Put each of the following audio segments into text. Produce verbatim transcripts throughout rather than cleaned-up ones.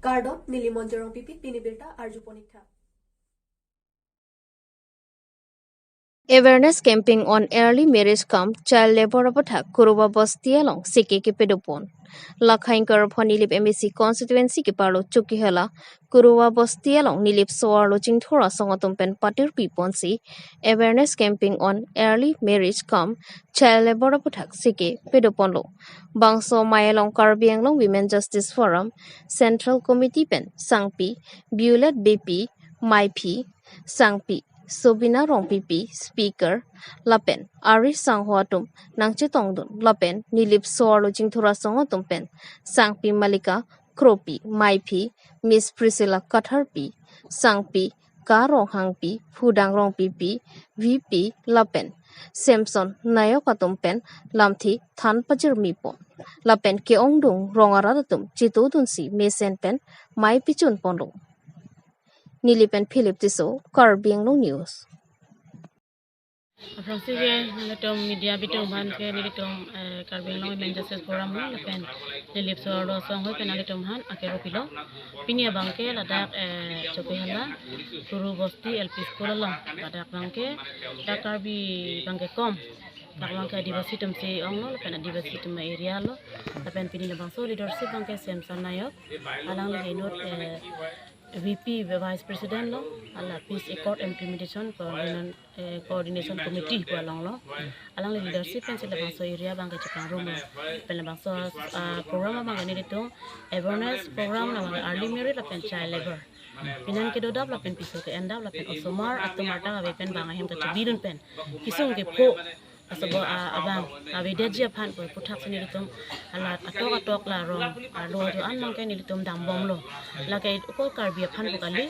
Kardom, neli Monjorong Pipi, pini birta arju ponik tha. Awareness campaign on early marriage cum child labor aputhak Kuruba Bosti along seke kepadopon. Lakhain Karphan Nilip M A C constituency keparlo Chokihola Kuruba Bosti along Nilip so-arlo Chingthur asong atum pen patirpi ponsi awareness campaign on early marriage cum child labor aputhak seke padoponlo. Bangso amei along Karbi Anglong Women Justice Forum, Central Committee pen sangpi Violet Beypi, meiphi, sangpi Sobina Rongpipi, speaker, lapen ari sangho atum nangchetongdun lapen Nilip so-arlo Chingthur asong atum pen sangpi Malika Kropi, meiphi Miss Priscilla Katharpi, sangpi Ka Ronghangpi, Phudang Rongpipi, V P lapen Samson Nayok atum pen lamthe than pajirmi pon. Lapen ke-ongdung rong arat atum chetongdunsi mesen pen mei pachun ponlo. Nilip pen Philip Tisso, Karbi Anglong News. Aphrangsi ke nelitum media bitung aphan ke nelitum, eh, Karbi Anglong Women Justice Forum lapen Nilip so-arlo asong ahoi pen nelitum aphan akero pilo. Pini abang ke ladak, eh, Chokihola Kuru Bosti L P School along ladak abang ke dak Karbi abang ke kom. Dak abang ke Adivasi atum si onglo lapen Adivasi atum area lo. Lapen pini labangso leadership abang ke Samson Nayok, alangli inut, eh, V P Vice President lo, hala Peace Accord Implementation Coordination, eh, Coordination Committee pu along lo. Alangli leadership pensi labangso area abang ke chepangrum lo. Pen labangso, ah, program abang ke nelitum awareness program labang ke early marriage lapen child labor. Pinan kedodap lapen piso ke-endap lapen osomar atum arta ave pen bang ahem kachebidun pen kisung kepho asabo, ah, abang avedetji aphan pu aputhak si nelitum alat atok atok la rong arlo ajo an abang ke nelitum dambomlo. Lake ukoi Karbi aphan pu kali,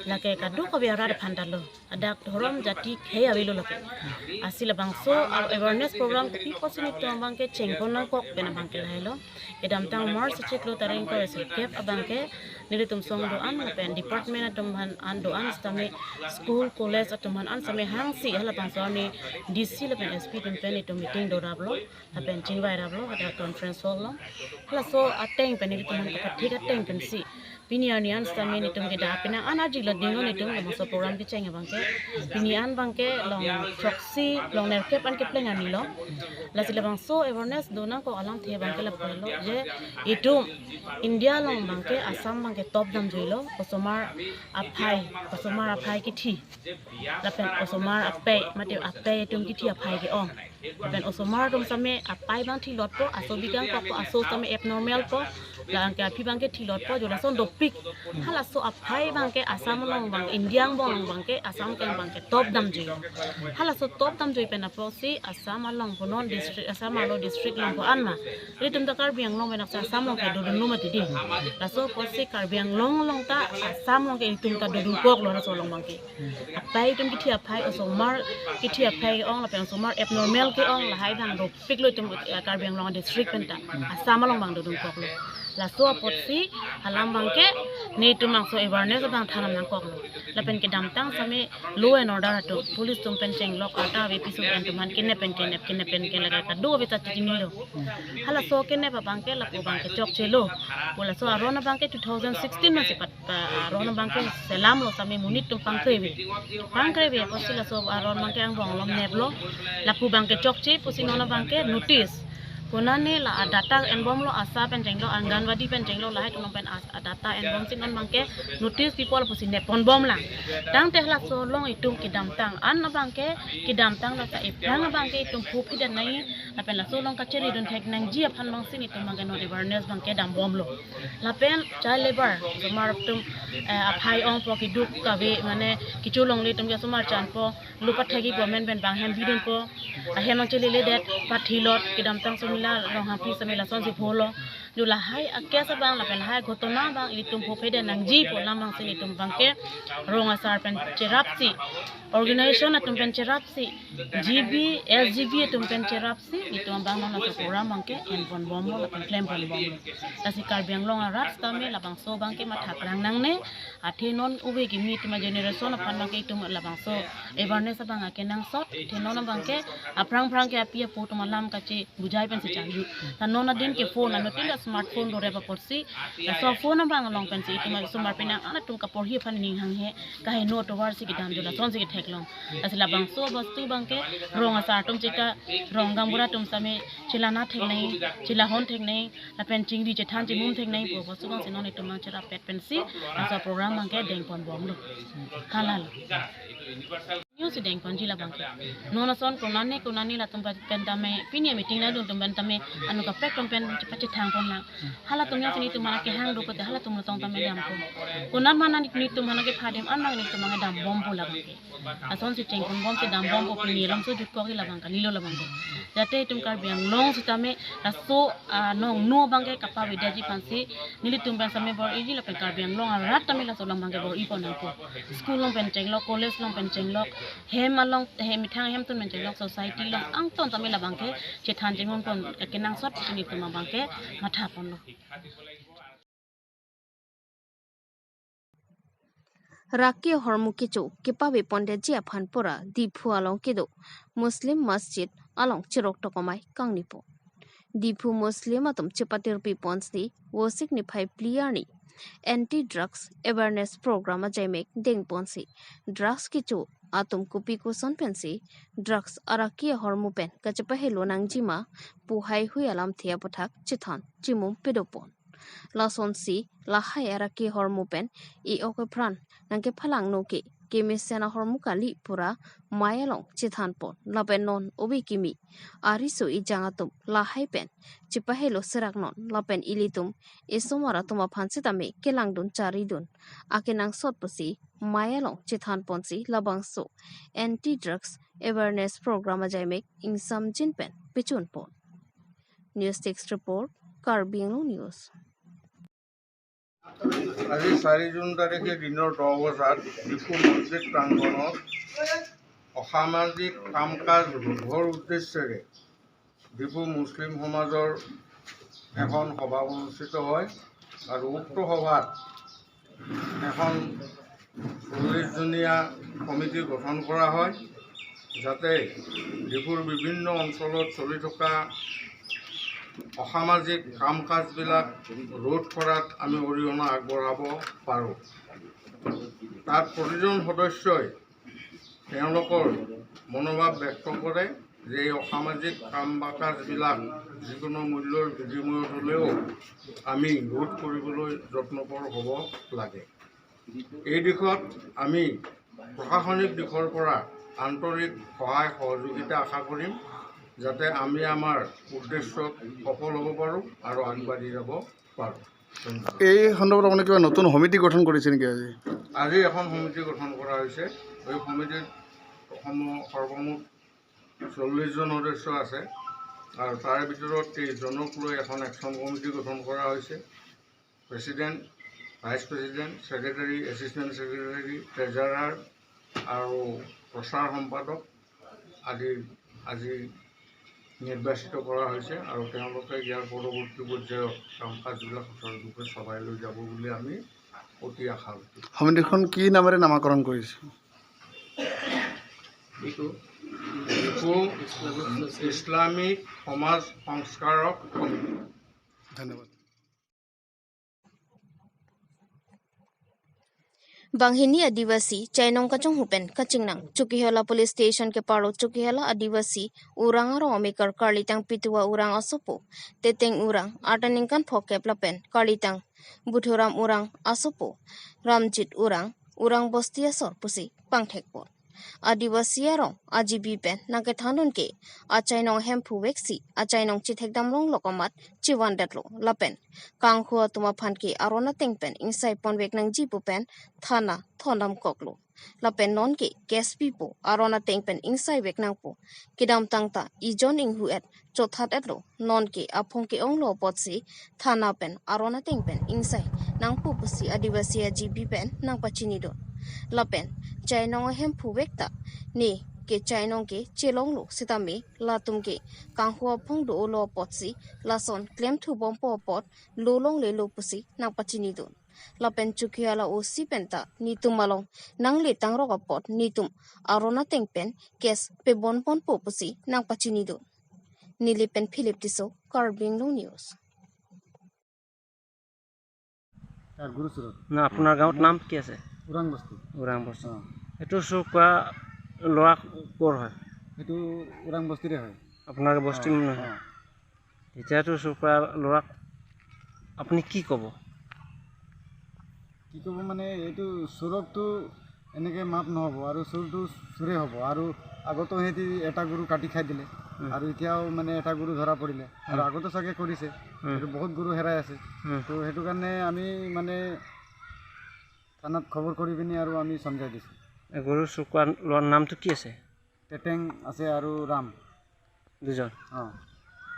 lake kadokave arat aphan ta lo. Ladak dhorom jati khei avelo lake. Lasi labangso, ah, awareness program kopi pusi nelitum abang ke chengpon nangkok pen abang ke lahelo. Kedamtang March achiklo tarik ingkoi ra sirkep abang ke nelitum asong do-an lapen department atum aphan an do-an sitame school college atum aphan an sitame hangsi halabangso arni D C lapen S P atum pen nelitum meeting doraplo lapen chingvairaplo hadak conference hall lo. Halaso ateng pen nelitum aphan kapathik ateng pensi pini arni an sitame nelitum ke dak penang an arjilo dinglo nelitum labangso program kecheng abang ke. Pini an abang ke long throksi long nerkep an kepleng arni lo. Lasi labangso awareness do nangkok alamthe abang ke lapu lo je itum India along abang ke Assam abang ke top damjuilo, osomar aphai, osomar aphai kithi lapen osomar apei, mate apei atum kithi aphai ke-ong. Lapen osomar atum sitame apei abang thilotpo, aso bikang kokpo, aso sitame abnormal po, la-an ke aphi abang ke thilotpo, jo lason dopik. Halaso aphai abang ke Assam along abang, India angbong along abang ke Assam ke abang ke top damjui. Halaso top damjui pen apotsi Assam along punon district, Assam arlo district along pu an ma. Nelitum ta Karbi Anglong pen aksa Assam along ke dodunlo mati di. Laso apotsi Karbi Anglong along ta Assam along ke itum ta dodunkoklo laso along abang ke. Apei atum kithi aphai, osomar kithi aphai ke-ong lapen osomar abnormal ke-ong lahai abang dopiklo itum, eh, Karbi Anglong district pen ta. Assam along abang dodunkoklo. Laso apotsi alam abang ke nelitum labangso awareness abang than nangkoklo. Lapen kedamtang sitame law and order atum, police atum pen chenglok arta ave piso pen atum aphan kidnap pen kidnap, kidnap pen kidnap lake kadokave ta chinilo. Halaso kidnap abang ke lapu abang ke chokchelo. Pu laso aron abang ke two thousand sixteen masi pat, ah, aron abang ke selamlo sitame monit atum pangkreve. Pangkreve apotsi laso aron abang ke angbong along neplo. Lapu abang ke chokche pusi non abang ke notice. Konane la adata enbomlo, ASHA pen chenglok, Anganwadi pen chenglok, lahai atum pen as-, adata enbomsi non abang ke notice pipo pusi nepponbomlang. Tangte halaso along itum kedamtang an abang ke, kedamtang la ta iplang abang ke itum phup hidennai, lapen laso along kacheridun thek nangji aphan abangsi nelitum abang ke non awareness abang ke dambomlo. Lapen child labor, osomar atum, eh, aphai ongpo, keduk kave, mane kecho longle atum ke osomar chanpo, lo pathegi government pen bang hem bidunpo, ahem nangcheleledet, pathilot, kedamtang Somila Ronghangpi sitame lasonsi pholo. Jo lahai a-case abang lapen lahai ghotona abang ilitum phup hede nangji pu alam abangsi nelitum abang ke rong asar pen cherapsi, organization atum pen cherapsi, G B, S G B atum pen cherapsi, nelitum abang non laso program abang ke enponbomlo lapen klemponbomlo. Lasi Karbi Anglong arat sitame labangso abang ke mathakrang nangne, athe non ove kimi atum a-generation aphan abang ke itum labangso awareness abang akenangsot, athe non abang ke aphrang phrang ke api apo atum alam kachebujai pensi changju. Ta non adin ke phone, anuttin ta Smartphone do rep apotsi, laso phone abang along pensi itum aso mar penang anatum kaporhi aphan ning hanghe, kaheno tovar si kedam do, lasonsi ketheklong. Lasi labangso bostu abangke rong asar atum chika, rong gaonbura atum sitame chelana theknei, chelahon theknei, lapen chingri chethan chimum theknei pu bostu abangsi non itum abang cherapet pensi laso program abangke dengpon bomlo. Halalo. News dengponji labangke. Non ason konane konane latum pen tame, pini meeting nangdun atum pen tame, anu kaprek atum pen chepachethang ponlang. Halatum news netum aphan kehang do kote halatum along tame dampo. Konat mana netum aphan kephadim an nang netum aphan dambompo labangke. Lasonsi chengpon bomsi dambompo, pini alongsi jutkok labang kalilo labangke. Jate itum Karbi Anglong sitame laso, ah, nongno abangke kapavedetji aphansi nelitum pen sitame bor-iji lapen Karbi Anglong arat tame laso alam abangke bor-ipon nangpo. School along pen chenglok, college along pen chenglok, hem along, hem methang hemtun pen chenglok, society along angton tame labangke chethan chimum pon kenangsot si netum abangke mathaponlo. Raki ahormu kecho kepavepondetji aphan pura Diphu along kedo Muslim Masjid along chirok tokomai kangnipo. Diphu Muslim atum chepatirpi ponsi Vosik niphai phli arni Anti Drugs Awareness Program ajaimek dengponsi drugs kecho atum kopi koson pensi drugs araki ahormu pen kachepahelo nangjima pu haihui alamthe aputhak chethan chimum pedopon. Lasonsi lahai araki ahormu pen e-ok epran nangkephalangno ke kemesen ahormu kali pura mei along chethanpon. Lapen non ove kimi ariso ejang atum lahai pen chepahelo serak non lapen ilitum esomar atum aphan sitame kelangdun charidun akenangsot pusi mei along chethanponsi labangso Anti Drugs Awareness Program ajaimek ingsamjin pen pechunpon. News Desk Report, Karbi Anglong News. আজি চাৰি জুন তাৰিখে দিনৰ দহ বজাত ডিফু মছজিদ প্ৰাংগণত অসামাজিক কাম কাজ ৰোধৰ উদ্দেশ্যেৰে ডিফু মুছলিম সমাজৰ এখন সভা অনুষ্ঠিত হয় আৰু উক্ত সভাত এখন চল্লিছজনীয়া কমিটি গঠন কৰা হয়, যাতে ডিফুৰ বিভিন্ন অঞ্চলত চলি থকা অসামাজিক কাম কাজবিলাক ৰোধ কৰাত আমি অৰিহণা আগবঢ়াব পাৰোঁ। তাত প্ৰতিজন সদস্যই তেওঁলোকৰ মনোভাৱ ব্যক্ত কৰে যে এই অসামাজিক কাম বা কাজবিলাক যিকোনো মূল্যৰ বিনিময়ত হ'লেও আমি ৰোধ কৰিবলৈ যত্নপৰ হ'ব লাগে। এই দিশত আমি প্ৰশাসনিক দিশৰ পৰা আন্তৰিক সহায় সহযোগিতা আশা কৰিম, যাতে আমি আমাৰ উদ্দেশ্যত সফল হ'ব পাৰোঁ আৰু আগবাঢ়ি যাব পাৰোঁ। ধন্যবাদ। এই সন্দৰ্ভত আপুনি কিবা নতুন সমিতি গঠন কৰিছে নেকি আজি? আজি এখন সমিতি গঠন কৰা হৈছে। এই সমিতিত সম-, সৰ্বমুঠ চল্লিছজন সদস্য আছে আৰু তাৰে ভিতৰত তেইছজনক লৈ এখন একশ্যন কমিটি গঠন কৰা হৈছে। President, vice president, secretary, assistant secretary, ট্ৰেজাৰাৰ আৰু প্ৰচাৰ সম্পাদক আদি আজি নিৰ্বাচিত কৰা হৈছে আৰু তেওঁলোকে ইয়াৰ পৰৱৰ্তী পৰ্যায়ত কাম কাজবিলাক সুচাৰুৰূপে চলাই লৈ যাব বুলি আমি অতি আশাবাদী। সমিতিখন কি নামেৰে নামাকৰণ কৰিছে? এইটো ডিফু ইছলামিক সমাজ সংস্কাৰক সমিতি। ধন্যবাদ। Banghini Adivasi chainong kachonghu pen kachingnang Chokihola Police Station keparo Chokihola Adivasi urang arong amekar karlitang Pitua urang asopo, Teteng urang, arta ningkan phokep lapen karlitang Buthuram urang asopo, Ramjit urang, urang bosti asor pusi pangthekpon. Adivasi arong a-G B pen nangkethandun ke achainong ahemphu veksi achainong chethekdam longlok amat chevandetlo lapen kanghu atum aphan ke aron ateng pen ingsai ponvek nangji pu pen thana thondamkoklo. Lapen non ke case pipo, aron ateng pen ingsaivek nangpo. Kedamtang ta ejon inghu-et chothat-etlo, non ke aphong ke-onglo apotsi thana pen aron ateng pen ingsai nangpo pusi Adivasi a-G B pen nangpachinidun. Lapen chainong ahemphu vek ta ne ke chainong ke chelonglo sitame latum ke kanghu aphong do-olo apotsi lason klemthu bompo apot lo longlelo pusi nangpachinidun. Lapen Chokihola O C pen ta netum along nangle tangrok apot netum aron ateng pen case pebonponpo pusi nangpachinidun. Neli pen Philip Tisso, Karbi Anglong News. কাৰ গুৰু চুৰত। না, আপোনাৰ গাঁৱত নাম কি আছে? ওৰাং বস্তি। ওৰাং বস্তি। অ। এইটো চুৰ কৰা ল'ৰা ক'ৰ হয়? এইটো ওৰাং বস্তিৰে হয়। আপোনাৰ বস্তি অ, মানুহ হয়? অ। এতিয়াতো চুৰ কৰা ল'ৰাক আপুনি কি ক'ব? কি ক'ব মানে, এইটো চুৰকটো এনেকে মাফ নহ'ব আৰু চুৰটো চুৰে হ'ব। আৰু আগতো সিহঁতি এটা গৰু কাটি খাই দিলে উম। আৰু এতিয়াও মানে এটা গৰু ধৰা পৰিলে আৰু উম। আগতো চাগে কৰিছে। উম। এইটো বহুত গৰু হেৰাই আছে। উম। তো সেইটো কাৰণে আমি মানে থানাত খবৰ কৰি পিনি আৰু আমি চমজাই দিছোঁ। এই গৰু চুৰ কৰা ল'ৰাৰ নামটো কি আছে? টেটেং আছে আৰু ৰাম। দুজন? অ।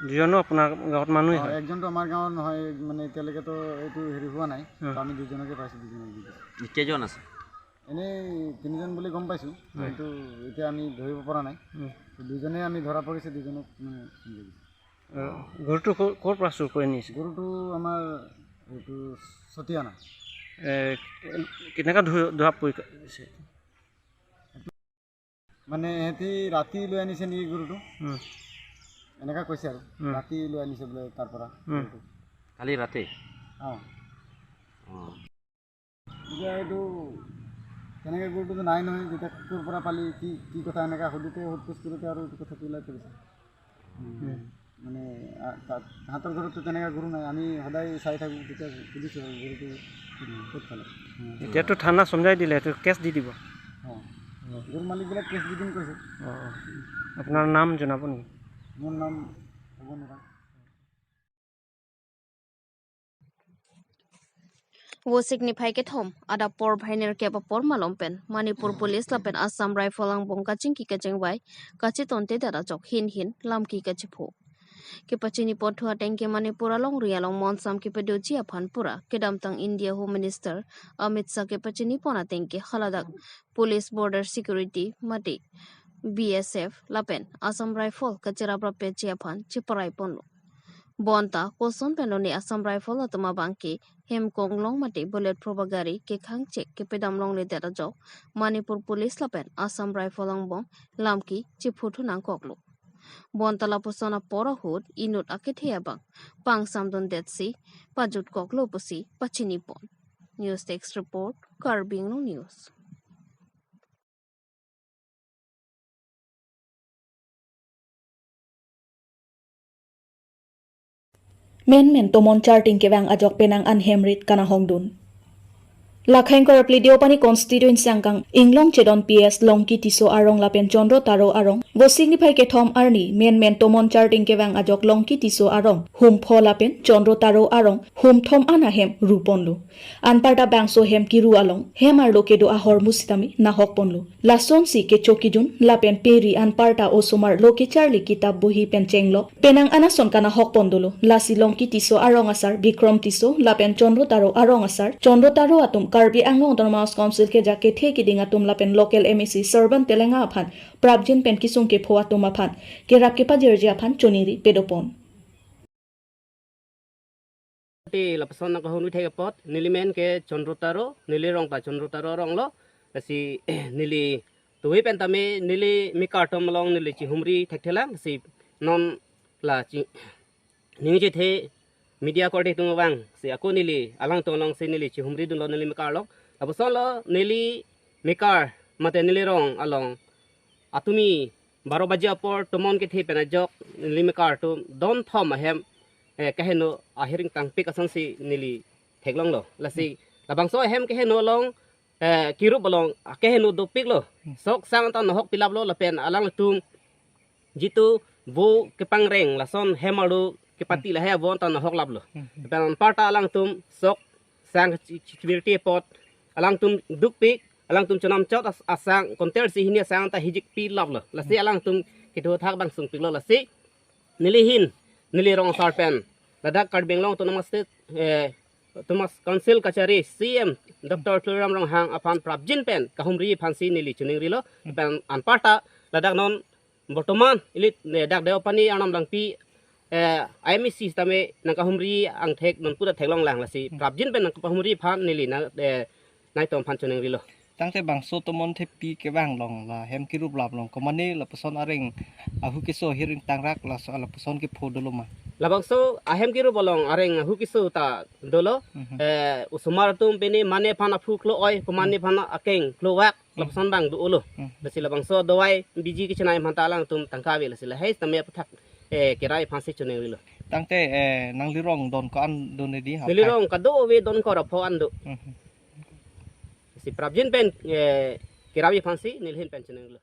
দুজনো আপোনাৰ গাঁৱত মানুহেই অ, হয়? একজনটো আমাৰ গাঁৱৰ নহয়, মানে এতিয়ালৈকেতো এইটো হেৰি হোৱা নাই। উম। তো আমি দুজনকে পাইছোঁ, দুজনক দি দিছোঁ। কেইজন আছে? এনেই তিনিজন বুলি গম পাইছোঁ, হয়। কিন্তু এতিয়া আমি ধৰিব পৰা নাই। উম। তো দুজনে আমি ধৰা পৰিছে, দুজনক মানে দি দিছোঁ। অ, গৰুটো ক'ৰ, ক'ৰ পৰা চুৰ কৰি নিছে? গৰুটো আমাৰ এইটো চতিয়ানা। এ, কেনেকা ধ-, ধৰা পৰিছে? মানে সিহঁতি ৰাতি লৈ আনিছে নেকি গৰুটো? উম। এনেকা কৈছে আৰু। উম। ৰাতি লৈ আনিছে বোলে তাৰ পৰা উম। গৰুটো। কালি ৰাতি? অ। অ। এতিয়া এইটো তেনেকে গৰুটো নাই নহয়, যেতিয়া ক'ৰ পৰা পালি, কি, কি কথা, এনেকা সোধোতে সোধ পোছ কৰোঁতে আৰু এইটো কথাটো ওলাই পৰিছে। উম। মানে, আ, তাত, তাহাঁতৰ ঘৰততো তেনেকা গৰু নাই। আমি সদায় চাই থাকোঁ, তেতিয়া সুধিছোঁ আৰু গৰুটো ক'ত পালে। উম। এতিয়াতো থানা চমজাই দিলে, এইটো কেছ দি দিব। অ। অ। গৰু মালিকবিলাক কেছ দি দিম কৈছে। অ, অ। আপোনাৰ নাম জনাব নেকি? মোৰ নাম হ'ব নোৱাৰা। Vosik niphai kethom adap porphai nerkep apor malom pen Manipur Police lapen Assam Rifle angbong kachingki kachingvai kachetontedet ajok hin hin lamki kachepho. Kepachini ponthu ateng ke Manipur alongri along monsam kepadoji aphan pura kedamtang India Home Minister Amit Shah kepachini pon ateng ke haladak Police, Border Security mate B S F lapen Assam Rifle kacheraprapetji aphan cheparai ponlo. Bonta koson pen lone Assam Rifle atum abang ke hem konglong mate bullet proof agari kekhang chek kepedam longledet ajok Manipur Police lapen Assam Rifle angbong lamki chephuthunang koklo. Bonta lapuson apor ahut inut akethe abang pangsamdundetsi pajutkoklo pusi pachini pon. News Desk Report, Karbi Anglong News. Menmen tomon charting kevang ajok penang an hem rit kanahokdun. Lakha ingkoi ra phli Deopani constituency angkang Inglong Chedon P S Longki Tisso arong lapen Chandra Taro arong Vosik niphai kethom arni menmen tomon charting kevang ajok Longki Tisso arong hum pho lapen Chandra Taro arong hum thom an ahem ruponlo. Anparta bangso hem kiru along hem arlo kedo ahormu sitame nahokponlo. Lasonsi kecho kijun lapen peri anparta osomar lo kecharli kitap bohi pen chenglok penang an ason kanahokpon dolo. Lasi Longki Tisso arong asar Bikrom Tisso lapen Chandra Taro arong asar Chandra Taro atum Karbi Anglong Autonomous Council keja kethe kiding atum lapen local M A C Serban Telenga aphan prapjin pen kisung kepho atum aphan kerap kepajirji aphan choningri pedopon. Te lapuson nangkahumri thek apot, neli men ke Chandra Taro, neli rong ta Chandra Taro rong lo, lasi neli tuhi pen tame neli mekar atum along neli chihumri thekthelang, si non la chi, ningje the media korte atum abang, si ako neli alangtum along si neli chihumri dunlo neli mekar along, lapuson lo neli mekar mate neli rong along atumi baro baji apor tomon kethe pen ajok neli mekar atum don thom ahem, eh, keheno ahiring tangpik asonsi neli theklonglo. Lasi labangso ahem keheno along, eh, kirup along, ah, keheno dopiklo. Sok sang ta nahok pilaplo lapen alangtum jitu vo kepangreng lason hem arlo kepati lahai vo ta nahoklaplo. Lapen anparta alangtum sok sang chi-, chi-, chibirti apot alangtum dukpik, alangtum chonam chot as-, asang konter si hini asang ta hijik pilaplo. Lasi alangtum kedo thak bang sungpiklo lasi neli hin, neli rong asar pen ladak Karbi Anglong Autonomous State, eh, Autonomous Council kachari C M Doctor Tuliram Ronghang aphan prapjin pen kahumri aphansi neli choningrilo. Pen anparta ladak non bortoman ili, eh, dak Deopani Arnam Langpi, eh, I M A C sitame nangkahumri angthek non puta theklonglang lasi prapjin pen nangkahumri aphan neli na, eh, nangtum aphan choningrilo. Tangte bangso tomon thepi kevang along la hem kirup lap along komane lapuson areng ahu keso hiring tangrak laso lapuson kepho dolo ma? Labangso ahem kirup along areng ahu keso ta dolo. Mhm. Eh, osomar atum pini mane aphan aphu klo-oi, pu mane aphan akeng klovak, Hmm. lapuson abang dolo. Hmm. Lasi labangso dawai biji kechenai aphan ta alangtum tangka ave, lasi lahai tame aputhak, eh, kerai aphansi choningri lo. Tangte, eh, nanglirong don ko-an do neli ha? Nelirong kadokave don ko ra pho an do. Mhm. Lasi prapjin pen, eh, kerai aphansi neli ahin pen choningri lo.